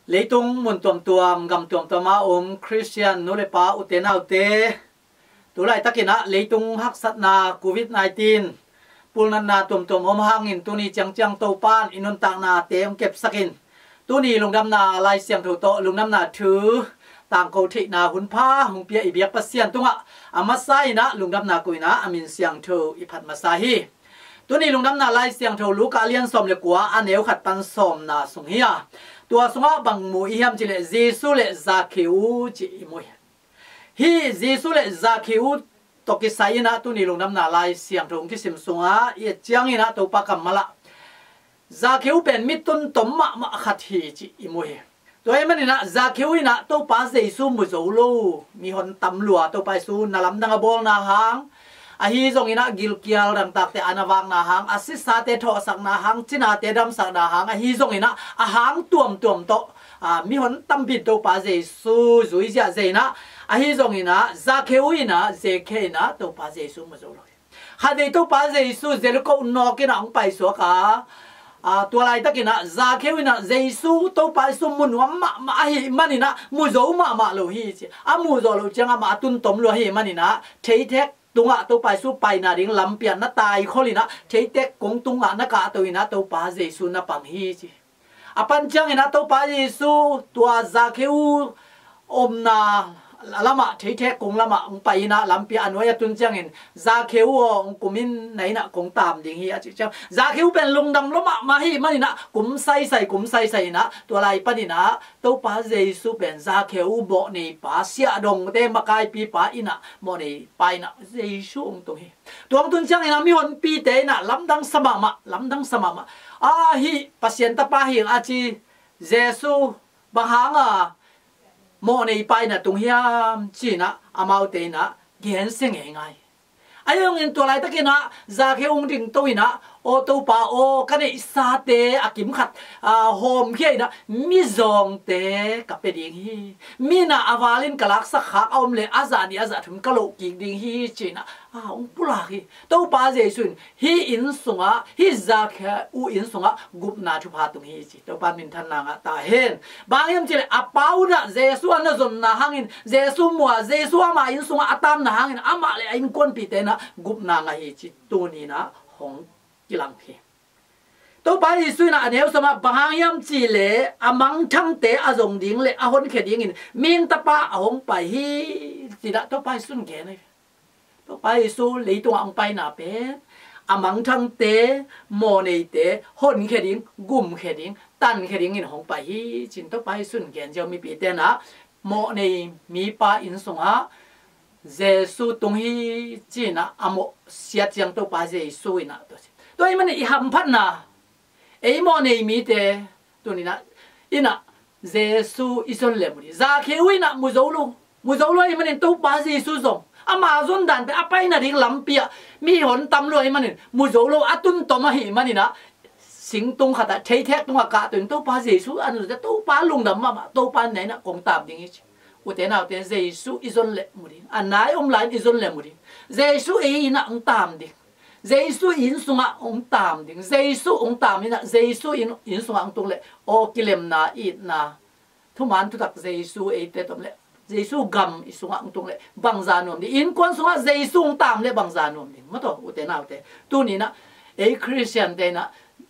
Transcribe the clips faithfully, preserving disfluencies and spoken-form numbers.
Leitung mun tuamtuam, gam tuamtuam a om Khristian nu le pa, ute naute, tu laitakin ah leitung haksatna covid nineteen pulnatna tuamtuam om hangin tuni ciangciang Topa'n i nuntaknate hong kepsakin tuni lungdamna Lai Siangtho tawh lungdamna thu tangko theihna hun pha hong pia i biak Pasian tungah a masa in ah lungdamna ko in ah a min siangtho i phat masa hi. Tuni lungdamna Lai Siangtho Luka a lian sawm le kua, a neu khat pan sawmna sung hi a, tua sungah bang mu i hiam cih leh Jesu le Zakheu cih i mu hi. Hih Jesu le Zakheu tawh kisai in ah tuni lungdamna Lai Siangtho hong kisim sungah i et ciangin ah Topa kammal ah Zakheu pen mi tuntom mahmah khat hi cih i mu hi. Tua ahih manin ah Zakheu in ah Topa Jesu mu zo lo, mihon tam lua, Topa Jesu na lamdang a bawlna hang, ahi zongin ah gilkial dangtakte a na vakna hang, a sisate thawhsakna hang, cinate damsakna hang, ahi zongin ah a hang tuamtuam tawh, a, mihon tampi in Topa Jesu zui ziahziah in ah, ahi zongin ah Zakheu in ah, Zakheu in ah Topa Jesu mu zo lo hi. Khatvei Topa Jesu Jericho nawk in ah hong paisuak a, a, tua laitakin ah Zakheu in ah Jesu, Topa Jesu mu nuam mahmah ahih manin ah mu zo mahmah lo hi ci. A mu zo lo ciang amah a tuntom lua ahih manin ah theithek tungah Topa Jesu paina ding lampi ah na taikhol in ah theithek kung tungah na kahto in ah Topa Jesu na pang hi ci. A pan ciangin ah Topa Jesu tua Zakheu omna lamah, theithek kung lamah hong pai in ah lampi ah a nuai a tun ciangin, "Zakheu aw, hong kum in, na inn ah kong taam ding hi," a cih ciang, Zakheu pen lungdam lua mahmah ahih manin ah kum saisai, kum saisai in ah tua lai panin ah Topa Jesu pen Zakheu mawhneipa, siahdongte makaipipa inn ah, mawhneipa inn ah Jesu hong tung hi. Tua hong tun ciangin ah mihonpite in ah lamdang sa mahmah, lamdang sa mahmah. "A, hih Pasian Tapa hi ing a ci Jesu bang hanga mawhneipa inn ah tung hiam?" ci-in ah amaute in ah gensia ngeingai. Ahi zongin tua laitakin ah Zakheu hong dingto in ah, "Aw Topa aw, ka neihsate a kim khat, a, hawmkhia in ah mizawngte ka pia ding hi. Mi in ah a valin ka laksak khak a om leh a zah nih a zah thum ka loh kik ding hi," ci-in ah, a, hong pulak hi. Topa Jesu in hih inn sungah, hih Zakheu inn sungah gupna thupha tung hi ci. Topa minthanna ngah ta hen. Bang hiam cih leh a pa un ah Jesu a na zonna hangin, Jesu mu a, Jesu ama inn sungah a taamna hangin amah le a innkuanpihte in ah gupna ngah hi ci. Tuni in ah hong kilang hi. Topa Jesu in ah a neu sawm ah, "Bang hang hiam cih leh a mangthangte a zong ding le a honkhia dingin mihing Tapa a hong pai hi," ci-in ah Topa Jesu in gen hi. Topa Jesu leitungah hong paina pen a mangthangte, mawhneite honkhia ding, gumkhia ding, tankhia dingin hong pai hi ci-in Topa Jesu in gen ziau. Mipite in ah mawhnei mipa inn sungah Jesu tung hi ci-in ah a mawhsiat ciang Topa Jesu in ah, tua ci. Tua ahih manin i hamphatna, ei mawhnei mite tuni in ah, in ah Jesu i zon leh mu ding. Zakheu in ah mu zo lo, mu zo lo ahih manin Topa Jesu zong, ama zon dan pen a paina ding lampi ah mihon tam lua ahih manin mu zo lo, a tuntom ahih manin ah singtung khat ah, theithek tungah kahto in Topa Jesu a na zon ciang Topa lungdam mahmah, "Topa, na inn ah kong taam ding hi," ci. Ute naute, Jesu i zon leh mu ding. A nai om lai-in i zon leh mu ding. Jesu ei inn ah hong taam ding. Jesu inn sungah hong taam ding. Jesu hong taam in ah, Jesu inn, inn sungah hong tung leh, aw, kilemna, itna, thuman thutak Jesu eite tom leh, Jesu gam i sungah hong tung leh bangza nuam ding. Innkuan sungah Jesu hong taam leh bangza nuam ding. Maw, ute naute, tuni in ah ei Khristiante in ah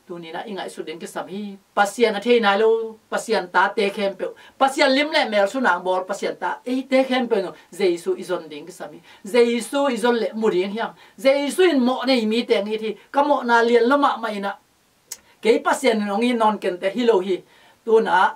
tuni in ah i ngaihsut ding kisam hi. Pasian a thei nai lo, Pasian tate khempeuh, Pasian lim le mel sunang bawl Pasian ta eite khempeuh in Jesu i zon ding kisam hi. Jesu i zon leh mu ding hiam? Jesu in mawhnei mite hong it hi. Ka mawhna lian lua mahmah in ah, kei Pasian in hong it nawn kenteh hi lo hi. Tu-in ah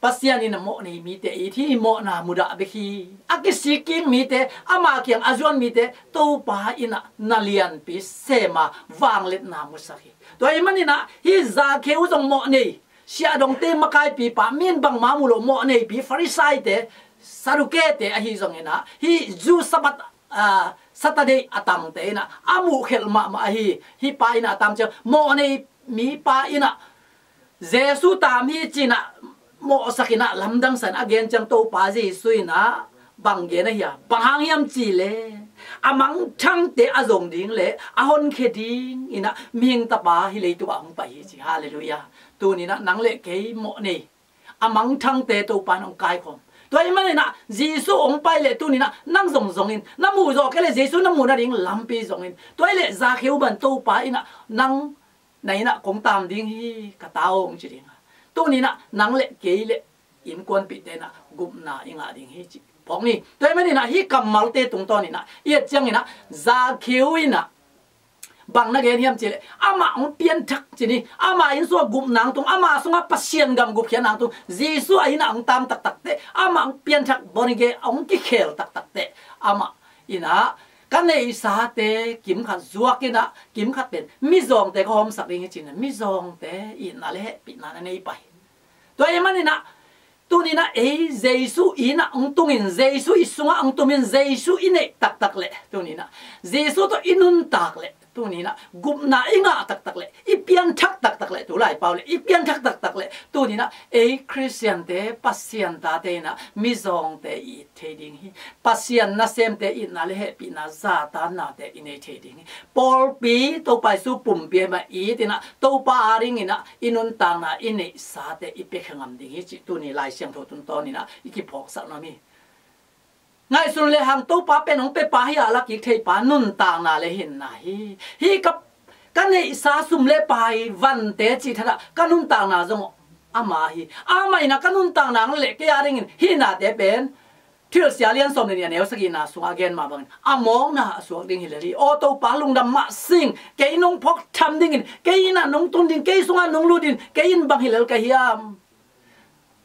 Pasian in a mawhnei mite it hi, mawhna mudah bek hi. A kisik kik mite, ama kiang a zuan mite, Topa in ah na lianpi sem a, vangliatna musak hi. Tua ahih manin ah hih Zakheu zong mawhnei, siahdongte makaipipa, mi in bangmah mu lo, mawhneipi, Farisaite, Sadukete ahi zongin ah, hih Jew Sabbath, a, Saturday a tangte in ah a muhkhelh mahmah ahi. Hih pa in ah a taam ciang, mawhnei mipa in ah Jesu taam hi ci-in ah mawhsak in ah lamdang sa in a gen ciang Topa Jesu in ah bang gen ahi hiam? Bang hang hiam cih leh a mangthangte a zong ding le a honkhia dingin ah mihing Tapa hih leitungah hong pai hi ci. Halleluiah. Tuni in ah nang le kei mawhnei, a mangthangte Topa in hong kaikhawm. Tua ahih manin ah Jesu hong pai leh tuni-in ah nang zong zong in, na muh zawh kei leh Jesu na muh nading lampi zong in. Tua ahih leh Zakheu bang Topa in ah nang na inn ah kong taam ding hi, ka ta aw, hong ci ding a. Tuni-in ah nang leh kei leh innkuanpihte in ah gupna i ngah ding hi cih phawk ni. Tua ahih manin ah hih kammalte tungtawnin ah i et ciangin ah Zakheu in ah bang na gen hiam cih leh, amah hong pianthak ci ni, amah inn sungah gupna hong tung, amah sungah Pasian gam gupkhiatna hong tung, Jesu a inn ah hong taam taktak teh, amah hong pianthak, born again, hong kikhel taktak teh, amah in ah ka neihsate kim khat zuak in ah, kim khat pen mizawngte ka hawmsak ding hi ci-in ah mizawngte itna leh hehpihna na nei pah hi. Tua ahih manin ah tuni-in ah ei Jesu inn ah hong tungin, Jesu i sungah hong tumin, Jesu i neih taktak leh tuni-in ah, Jesu tawh i nuntak leh tuni-in ah, gupna i ngah taktak leh, i pianthak taktak leh, tu lai pau leh i pianthak taktak leh tuni-in ah ei Khristiante, Pasian tate in ah mizawngte i it thei ding hi. Pasian nasemte itna leh hehpihna, zahtaknate i nei thei ding hi. Pawlpi, Topa Jesu pumpi ahih manin ah Topa adingin ah i nuntakna, i neihsate i piakhia ngam ding hi cih tuni Lai Siangtho tungtawnin ah i kiphawksak nuam hi. Ngaihsun lehang Topa pen hong piapa hi a, la kik theipa, nuntakna leh hinna hi. Hih ka, ka neihsa sum leh pai, vante cih thadah ka nuntakna zong ama hi. Amah in ah ka nuntakna leh kei adingin hih nate pen Thuhilhsia lian sawm leh nih a neu sagihna sungah a gen mah bangin a mawkna a suak ding hi lel hi. Aw Topa, lungdam mah sing, kei nong phawk tham dingin, kei inn ah nong tun ding, kei sungah nong lut ding, kei in bang hi lel ka hiam,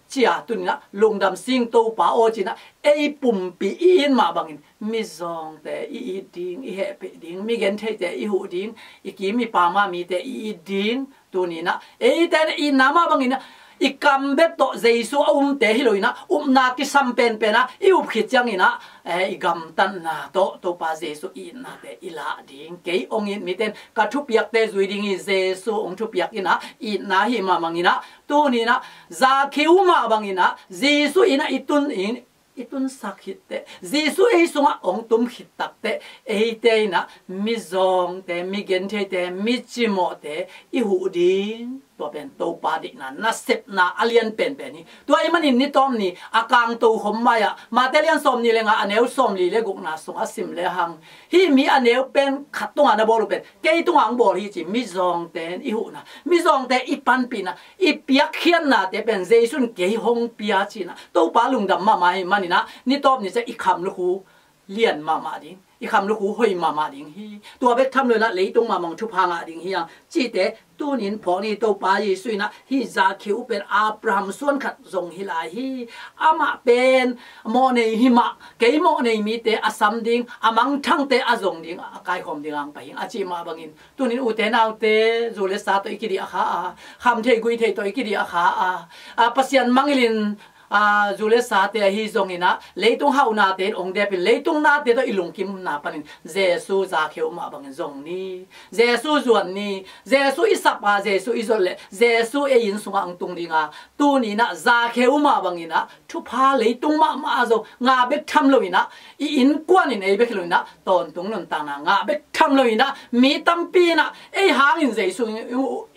ci-a tuni-in ah lungdam sing Topa aw ci-in ah ei pumpi i it mah bangin mizawngte i it ding, i hehpih ding, mi gentheite i huh ding, i kim i pam a mite i it ding. Tuni-in ah eite in ah itna mah bangin ah i kam bek tawh Jesu a umte hi lo-in ah, upna kisam penpen ah i up khit ciangin ah, eh, i gamtatna tawh Topa Jesu itnate i lah ding. Kei hong it mite in ka thupiakte zui ding hi, Jesu hong thupiak in ah itna hi mah bangin ah, tuni-in ah Zakheu mah bangin ah Jesu inn ah i tun in, i tunsak khit teh, Jesu ei sungah hong tum khit tak teh, eite in ah mizawngte, mi gentheite, mi cimawhte i huh ding. Tua pen Topa deihna, nasepna a lian penpen hi. Tua ahih manin ni tawp ni a kangto khawm mai-ah Mate lian sawm nih leh nga a neu sawm li leh gukna sungah sim lehang, hih mi a neu pen khat tungah na bawl uh pen kei tungah hong bawl hi ci, mizawngte in i huhna, mizawngte i panpihna, i piakkhiatnate pen Jesu in kei hong pia ci-in ah Topa lungdam mahmah ahih manin ah ni tawp ni ciang i khamlukhu lian mahmah ding, i khamlukhu hoih mahmah ding hi. Tua bek tham lo-in ah leitung mahmah thupha ngah ding hi hang cihte tuni-in phawk ni. Topa Jesu in ah hih Zakheu pen Abraham suan khat zong hi lai hi. Amah pen mawhnei hi mah, kei mawhnei mite a sam ding, a mangthangte a zong ding, a kaikhawm ding hong pai hi hang a cih mah bangin, tuni-in ute naute, zu leh sa tawh i kidiah kha a, kham thei gui thei tawh i kidiah kha a, a, Pasian mangngilh in, a, zu leh sate ahi zongin ah leitung hauhnate in hong depin, leitung nate tawh i lungkimna panin Jesu Zakheu mah bangin zong ni. Jesu zuan ni. Jesu i sap a, Jesu i zot leh Jesu ei inn sungah hong tung ding a, tuni-in ah Zakheu mah bangin ah thupha leitung mahmah ah zong ngah bek tham lo-in ah, i innkuan in ei bek hi lo-in ah tawntung nuntakna ngah bek tham lo-in ah, mi tampi in ah ei hangin Jesu i,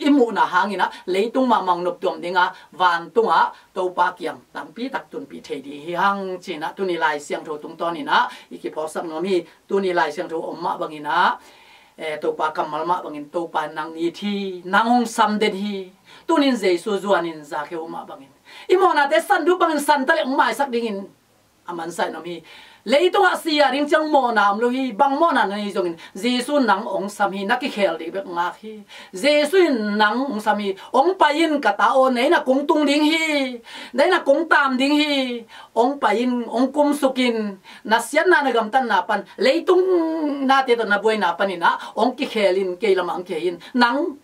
i muhna hangin ah leitung mahmah hong noptuam ding a, vantungah Topa kiang tampi tak tunpih thei ding hi hang ci-in ah tuni Lai Siangtho tungtawnin ah i kiphawksak nuam hi. Tuni Lai Siangtho om mah bangin ah, eh, Topa kammal mah bangin Topa in nang it hi, nang hong sam den hi. Tuni-in Jesu zuanin Zakheu mah bangin i mawhnate san duh bangin san ta leh hong maisak dingin a mansak in om hi. Leitungah si a ding ciang mawhna om lo hi. Bang mawhna na nei zongin Jesu in nang hong sam hi, na kikhel ding bek ngak hi. Jesu in nang hong sam hi. Hong pai in ka ta aw, na inn ah kong tung ding hi, na inn ah kong taam ding hi. Hong pai in, hong kumsuk in, na siatna na gamtatna pan, leitung nate tawh na buaina panin ah hong kikhel in, kei lamah hong kihei in, nang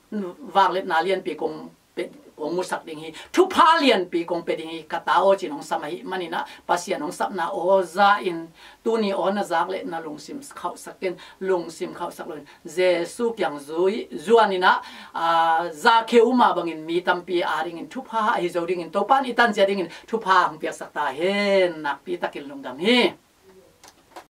vangliatna lianpi kong pia, kong musak ding hi. Thupha lianpi kong pia ding hi, ka ta aw ci-in hong sam ahih manin ah Pasian hong sapna aw za in, tuni aw na zak leh na lungsim khauhsak in, lungsim khauhsak lo-in Jesu kiang zui, zuanin ah, a, Zakheu mah bangin mi tampi a dingin thupha ahi zo dingin Topa in i tan ciat dingin thupha hong piaksak ta hen. Nakpi takin lungdam hi.